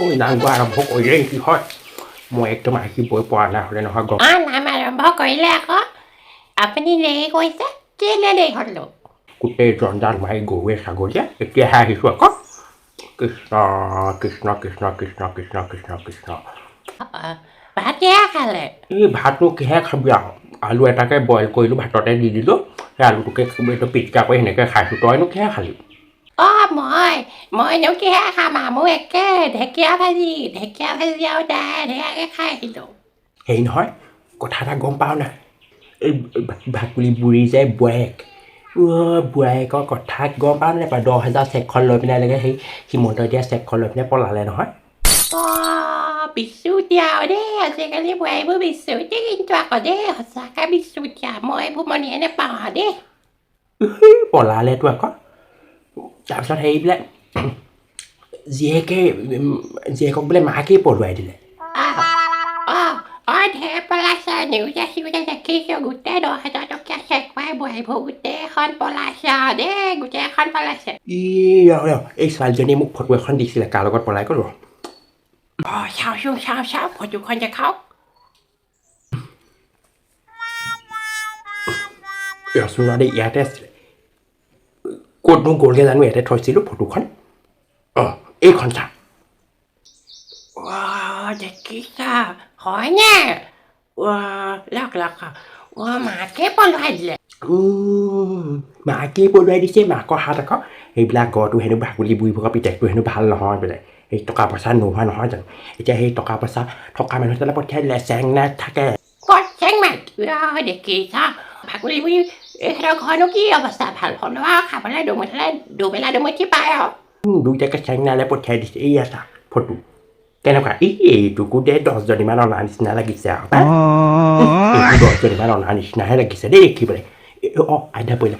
ঐ, নাম গোৱা আৰম্ভ কৰিলে নেকি? হয়, মই একদম আহিবই পৰা নাই হ'লে নহয় গম। অঁ, নাম আৰম্ভ কৰিলে আকৌ। আপুনি দেৰি কৰিছে, কেলৈ দেৰি হ'লনো? গোটেই জঞ্জাল মাৰি গৰুৱে ছাগলীয়ে এতিয়াহে আহিছোঁ আকৌ। কৃষ্ণ কৃষ্ণ কৃষ্ণ কৃষ্ণ কৃষ্ণ কৃষ্ণ কৃষ্ণ। ভাত কিহে খালে? এই ভাতনো কিহে খাবি আৰু, আলু এটাকে বইল কৰিলোঁ, ভাততে দি দিলোঁ, সেই আলুটোকে এইটো পিটিকা কৰি সেনেকৈ খাইছোঁ। তইনো কিহে খালি? অঁ, মইনো কিহে খাম আৰু, মোৰ একে ঢেকীয়া ভাজি, ঢেকীয়া ভাজি আৰু দাইল সেয়াকে খাই আহিলোঁ। হেৰি নহয়, কথা এটা গম পাৱ নাই? এই ভাকুলি বুঢ়ী যে বোৱায়েক, অ' বোৱায়েকৰ কথা গম পাৱ নে নাপাৱ? 10,000 চেকখন লৈ পিনে এনেকৈ সেই হিমন্তই দিয়া চেকখন লৈ পিনে পলালে নহয়। অঁ, বিচুতীয়া আৰু দেই, আজিকালি বোৱাৰীবোৰ বিচুতি কিন্তু আকৌ দেই, সঁচাকৈ বিচুতীয়া। মই এইবোৰ মনিয়ে নাপাওঁ আৰু দেই। পলালেতো আকৌ। তাৰপিছত হেৰি বোলে জীয়েকে, জীয়েকক বোলে মাকেই পলুৱাই দিলে। অঁ অঁ ঢেৰ পলাইছে, নিউজে চিউজে দেখিছোঁ, গোটেই 10,000 টকীয়া চেক পাই বোৱাৰীবোৰ গোটেইখন পলাইছে আৰু দেই, গোটেইখন পলাইছে। ই ৰ ৰ, এই ছোৱালীজনীয়ে মোক ফটো এখন দিছিলে, কাৰ লগত পলাই গ'ল ৰ। অঁ, চাওঁচোন, চাওঁ চাওঁ, ফটোখন দেখাওক। ৰচোন ৰ দেই, ইয়াতে আছিলে, ক'তনো গ'লগৈ জানো, ইয়াতে থৈছিলোঁ ফটোখন। অঁ, এইখন চা। অঁ, দেখিছা, হয়নে? অঁ, লওক লওক। অঁ, মাকে পলুৱাই দিলে। মাকেই পলুৱাই দিছে, মাকৰ হাত আকৌ। সেইবিলাক ঘৰটো হেনো ভাকুলি বুঢ়ী ভাগৰ পিতেকটো হেনো ভাল নহয় বোলে, সেই টকা পইচা নোহোৱা নহয় জানো। এতিয়া সেই টকা পইচা থকা মানুহ এটালৈ পঠিয়াই দিলে, চেংনাইত থাকে। ক'ত চেংমাইত? অঁ, দেখিছা, ভাকুলি বুঢ়ী এইহঁতৰ ঘৰনো কি অৱস্থা, ভাল হ'লেও আৰু খাবলৈ দুমুঠিলে দুবেলা দুমুঠি পায় আৰু। দুইটাকে চেংনাইলৈ পঠিয়াই দিছে। এইয়া চা ফটো, কেনেকুৱা? এই এইটোকো দে 10জনীমান অনা নিচিনা লাগিছে আৰু পাই। এইটো 10জনীমান অনা নিচিনাহে লাগিছে দেই দেখিবলৈ। অঁ, আইতা পৰিলে।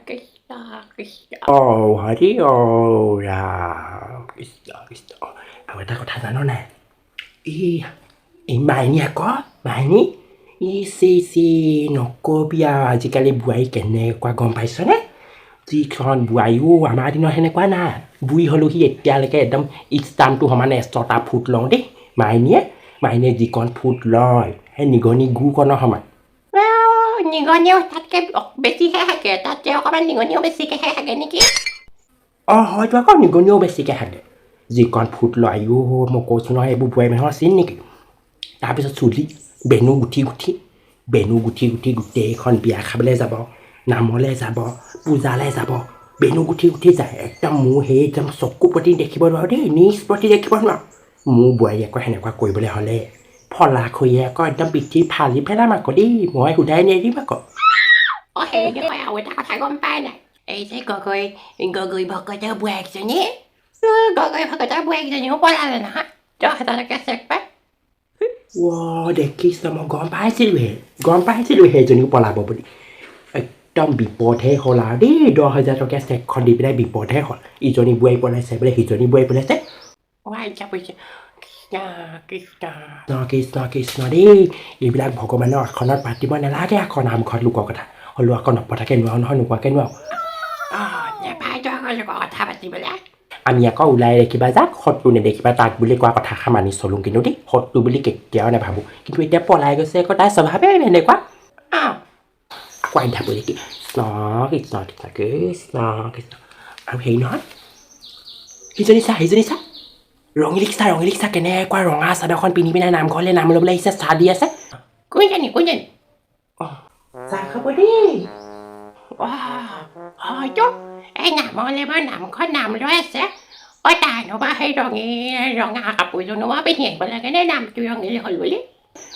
কৃষ্ণ কৃষ্ণ। অঁ হৰি, অঁ ৰাম, কৃষ্ণ কৃষ্ণ। আৰু এটা কথা জান নাই? এই মাইনী আকৌ, মাইনী, ই চি চি, নকবি আৰু, আজিকালি বোৱাৰী কেনেকুৱা গম পাইছনে? যিখন বোৱাৰীও, আমাৰ দিনত সেনেকুৱা নাই। বুঢ়ী হ'লেও সি এতিয়ালৈকে একদম ইষ্টামটো সমানে 6টা ফুট লওঁ দেই। মাইনীয়ে যিকণ ফুট লয়, সেই নিগনি গুকণৰ সমান। নিগনিও তাতকৈ বেছিহে হাগে, তাতকৈ অকণমান নিগনিও বেছিকৈহে হাগে নেকি? অঁ, হয়তো আকৌ, নিগনিও বেছিকৈ হাগে। যিকণ ফুট লয়, আইঅ, মই কৈছোঁ নহয়, এইবোৰ বোৱাৰী মানুহৰ চিন নেকি? তাৰপিছত চুলি বেনু গুঠি গুঠি, বেনু গুঠি গুঠি গোটেইখন বিয়া খাবলৈ যাব, নামলৈ যাব, পূজালৈ যাব, বেনু গুঠি গুঠি যায়। একদম মোৰ সেই একদম চকু প্ৰতি দেখিব নোৱাৰোঁ দেই, নিজ প্ৰতি দেখিব নোৱাৰোঁ। মোৰ বোৱাৰী আকৌ সেনেকুৱা কৰিবলৈ হ'লে ফলা খৰিয়ে আকৌ একদম পিঠি ফালি পেলাম আকৌ দেই, মই সোধাই নেৰিম আকৌ। অঁ, সেই নহয়, আৰু এটা কথা গম পাই নাই? এই যে গগৈ ভকতৰ বোৱাৰীজনী, গগৈ ভকতৰ বোৱাৰীজনীও পলালে নহয়, 10,000 টকীয়া চেক পাই। অ' দেখিছ, মই গম পাইছিলোঁহে, গম পাইছিলোঁ সেইজনীও পলাব বুলি। একদম বিপদহে হ'ল আৰু দেই, 10,000 টকীয়া চেকখন দি পেলাই বিপদহে হ'ল। ইজনী বোৱাৰী পলাইছে বোলে, সিজনী বোৱাৰী পলাইছে। কৃষ্ণ কৃষ্ণ কৃষ্ণ কৃষ্ণ দেই। এইবিলাক ভগৱানৰ আসনত পাতিব নালাগে আকৌ নামঘৰত লোকৰ কথা, হ'লেও আকৌ নপতাকৈ নোৱাৰোঁ নহয়, নোকোৱাকৈ নোৱাৰোঁ। অঁ, নাপায়তো আকৌ লোকৰ কথা পাতিবলৈ। আমি আকৌ ওলাই দেখিবা যাক, শত্ৰু নেদেখিবা তাক বুলি কোৱা কথাষাৰ মানি চলোঁ কিন্তু দেই, শত্ৰু বুলি কেতিয়াও নাভাবোঁ। কিন্তু এতিয়া পলাই গৈছে আকৌ, তাইৰ স্বভাৱে এনেকুৱা। অঁ। আকৌ আন্ধা পৰি কৃষ্ণ কৃষ্ণ কৃষ্ণ কৃষ্ণ কৃষ্ণ। আৰু হেৰি নহয়, সিজনী চা, সিজনী চা, ৰঙিলীক চা, ৰঙিলীক চা, কেনেকুৱা ৰঙা চাদৰখন পিন্ধি পিনে নামঘৰলৈ নাম ল'বলৈ আহিছে, চাহ দি আছে। কোনজনী, কোনজনী? অঁ, চাহ খাব দেই। অঁ, হয়তো এই নামলৈ বাৰু নামঘৰত নাম লৈ আছে। অঁ, তাইনো বাৰু সেই ৰঙী ৰঙা কাপোৰযোৰনো বাৰু পিন্ধি আহিব লাগেনে নামটো ৰঙিলী হ'ল বুলি?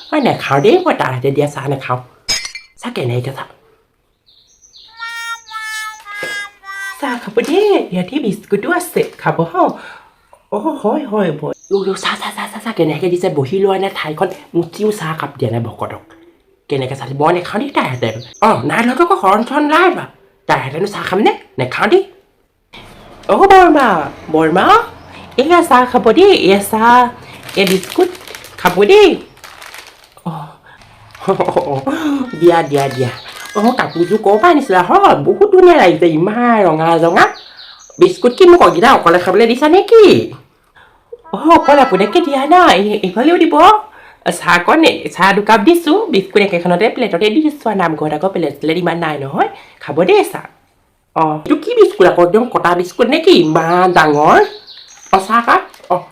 হয়, নাখাওঁ দেই মই তাৰ হাতে দিয়া চাহ নাখাওঁ। চাহ কেনেকৈ, চাহ চাহ খাব দেই, ইয়াতে বিস্কুটো আছে, খাব। হওঁ, অঁ, হয় হয়। চাহ চাহ চাহ চাহ চাহ কেনেকৈ দিছে, বহি লোৱা নাই, ঠাইখন মুচিও চাহ কাপ দিয়া নাই ভকতক, কেনেকৈ চাহ? মই নাখাওঁ দেই তাইৰ হাতে। অঁ, নাই লোৱাটো আকৌ, শৰণ চৰণ নাই লোৱা, তাইৰ হাতেনো চাহ খামনে? নাখাওঁ দেই। অঁ বৰমা, বৰমা, এয়া চাহ খাব দেই, এয়া চাহ, এয়া বিস্কুট খাব দেই। অঁ, দিয়া দিয়া দিয়া। অঁ, কাপোৰযোৰ ক'ৰ পৰা আনিছিলা হয়? বহুত ধুনীয়া লাগিছে, ইমান ৰঙা ৰঙা। বিস্কুট কি মোক অগিটা অকলে খাবলৈ দিছা নেকি? অ অকল আপোনাকে দিয়া নাই, এইফালেও দিব। চাহকণ, চাহ দুকাপ দিছোঁ, বিস্কুট একেখনতে প্লেটতে দি দিছোঁ। আৰু নামঘৰত আকৌ প্লেট চেলেট ইমান নাই নহয়। খাব দেই চাহ। অঁ, এইটো কি বিস্কুট আকৌ? একদম কটা বিস্কুট নে কি? ইমান ডাঙৰ। অঁ, চাহ কাপ। অঁ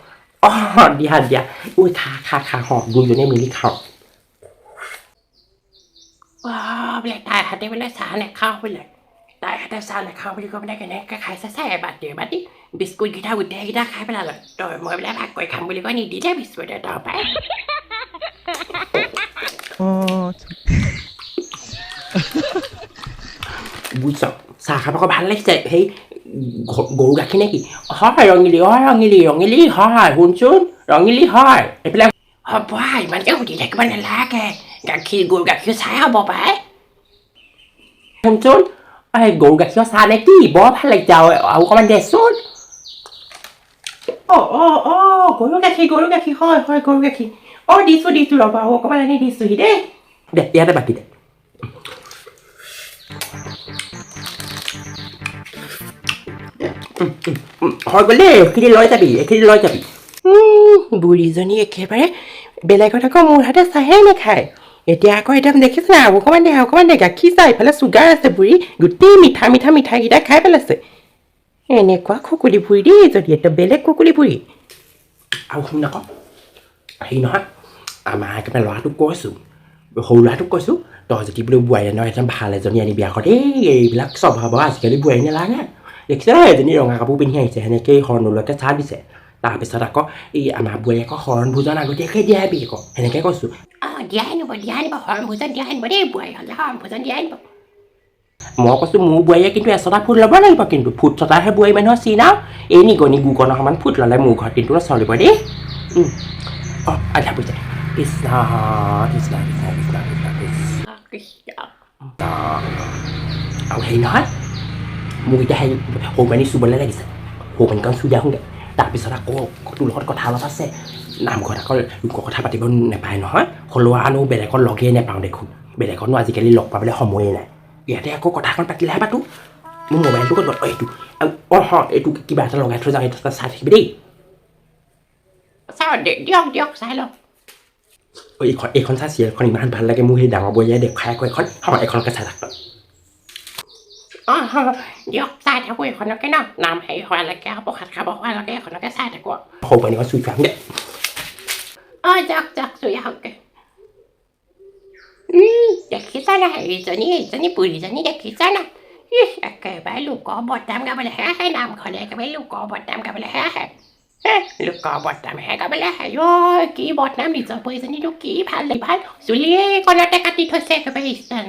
অঁ, দিয়া দিয়া। ঐ, খা খা খা। অঁ, দুইজনীয়ে মিলি খাওঁ। বোলে তাইৰ হাতে বোলে চাহ নাখাওঁ, বোলে তাইৰ হাতে চাহ নাখাওঁ বুলি কৈ পেলাই কেনেকৈ খাইছে চাহ। এবাতি এবাতি বিস্কুটকেইটা গোটেইকেইটা খাই পেলালে। তই মই বোলে ভাগ কৰি খাম বুলি কৈ নিদিলে বিস্কুট এটাও পাই। 어, বুজিছ, চাহ খাব আকৌ ভাল লাগিছে। সেই গৰু গাখীৰ নে কি হয়? ৰঙিলী, অ ৰঙিলী, ৰঙিলী হয়, শুনচোন ৰঙিলী হয় এইফালে। হ'ব, ইমানকৈ সুধি থাকিব নালাগে। গাখীৰ, গৰু গাখীৰ চাই হ'ব পাই। শুনচোন, এই গৰু গাখীৰৰ চাহ নে কি? বৰ ভাল লাগিছে। আৰু অকণমান দেচোন। অঁ অঁ অঁ, গৰু গাখীৰ, গৰু গাখীৰ, হয় হয়, গৰু গাখীৰ। অঁ, দিছোঁ দিছোঁ, ৰ'বা, আৰু অকণমান আনি দিছোঁহি দেই। দে, ইয়াতে বাকি দে। হৈ গ'ল দেই, এইখিনি লৈ যাবি, এইখিনি লৈ যাবি। বুঢ়ীজনী একেবাৰে বেলেগত আকৌ মোৰ হাতে চাহে নাখায়, এতিয়া আকৌ একদম দেখিছে নাই? অকণমান দে, অকণমান দে। গাখীৰ চাহ, ইফালে চুগাৰ আছে বুঢ়ী, গোটেই মিঠা মিঠা মিঠাইকেইটা খাই পেলাইছে। এনেকুৱা খুকুলি বুঢ়ী দেই যদি, একদম বেলেগ খুকুলি বুঢ়ী। আৰু শুন আকৌ, হেৰি নহয়, আমাৰ একেবাৰে ল'ৰাটোক কৈছোঁ, সৰু ল'ৰাটোক কৈছোঁ, তই যদি বোলো বোৱাৰী নহয়, একদম ভাল এজনী আনি বিয়া কৰ দেই। এইবিলাক স্বভাৱৰ আজিকালি বোৱাৰী নালাগে। দেখিছে নহয়, এজনী ৰঙা কাপোৰ পিন্ধি আহিছে, সেনেকেই শৰণ নোলোৱাকৈ চাহ দিছে। তাৰপিছত আকৌ এই আমাৰ বোৱাৰী আকৌ শৰণ ভোজন আগতীয়াকৈ দিয়াবি আকৌ, সেনেকৈ কৈছোঁ। অঁ, দিয়াই আনিব, দিয়াই আনিব, শৰণ ভোজন দিয়াই আনিব দেই। বোৱাৰী হ'লে শৰণ ভোজন দিয়াই আনিব। মই কৈছোঁ, মোৰ বোৱাৰীয়ে কিন্তু এচটা ফুট ল'ব লাগিব, কিন্তু ফুট চটাহে বোৱাৰী মানুহৰ চিন। আৰু এই নিগনি গুকনৰ সমান ফুট ল'লে মোৰ ঘৰত কিন্তু নচলিব দেই। অঁ, আধা বুজা। কৃষ্ণ কৃষ্ণ কৃষ্ণ কৃষ্ণ কৃষ্ণ কৃষ্ণ কৃষ্ণ। আৰু হেৰি নহয়, মোক এতিয়া হেৰি সৰু পানী চুবলৈ লাগিছে, সৰু পানীকণ চুই আহোঁগৈ। তাৰপিছত আকৌ তোৰ লগত কথা অলপ আছে। নামঘৰত আকৌ লোকৰ কথা পাতিব নাপায় নহয়। হ'লেও আনো, বেলেগত লগেই নাপাওঁ দেখোন। বেলেগতনো আজিকালি লগ পাবলৈ সময়েই নাই। ইয়াতে আকৌ কথাখন পাতিলেহে পাতোঁ। মোৰ মোবাইলটো ক'ত গ'ল? অঁ, এইটো। অঁ, হয়, এইটো কিবা এটা লগাই থৈ যাওঁ, এইটো চাই থাকিবি দেই। চাওঁ, দিয়ক দিয়ক, চাই লওক। অঁ, এইখন, এইখন চাই, চিৰিয়েলখন ইমান ভাল লাগে মোক। সেই ডাঙৰ বোৱাৰীয়ে দেখুৱাই আকৌ এইখন। হয়, এইখনকে চাই থাক। অঁ, দিয়ক, চাই থাকোঁ এইখনকে ন। নাম হেৰি হোৱালৈকে আৰু প্ৰসাদ খাব হোৱালৈকে এইখনকে চাই থাকোঁ। সৰু পানীকণ চুই থৈ আহোঁগৈ। অঁ, যাওক যাওক, চুই আহকগৈ। দেখিছা নাই এইজনী, এইজনী বুঢ়ীজনী দেখিছা নাই? ইহ, একেবাৰে লোকৰ বদনাম গাবলৈহে আহে নামঘৰলৈ, একেবাৰে লোকৰ বদনাম গাবলৈহে আহে। হে, লোকৰ বদনামহে গাবলৈ আহে। ঐ, কি বদনাম নিজৰ বুঢ়ীজনীটো, কি ভাল ভাল চুলিয়ে কণতে কাটি থৈছে একেবাৰে ষ্টাইল।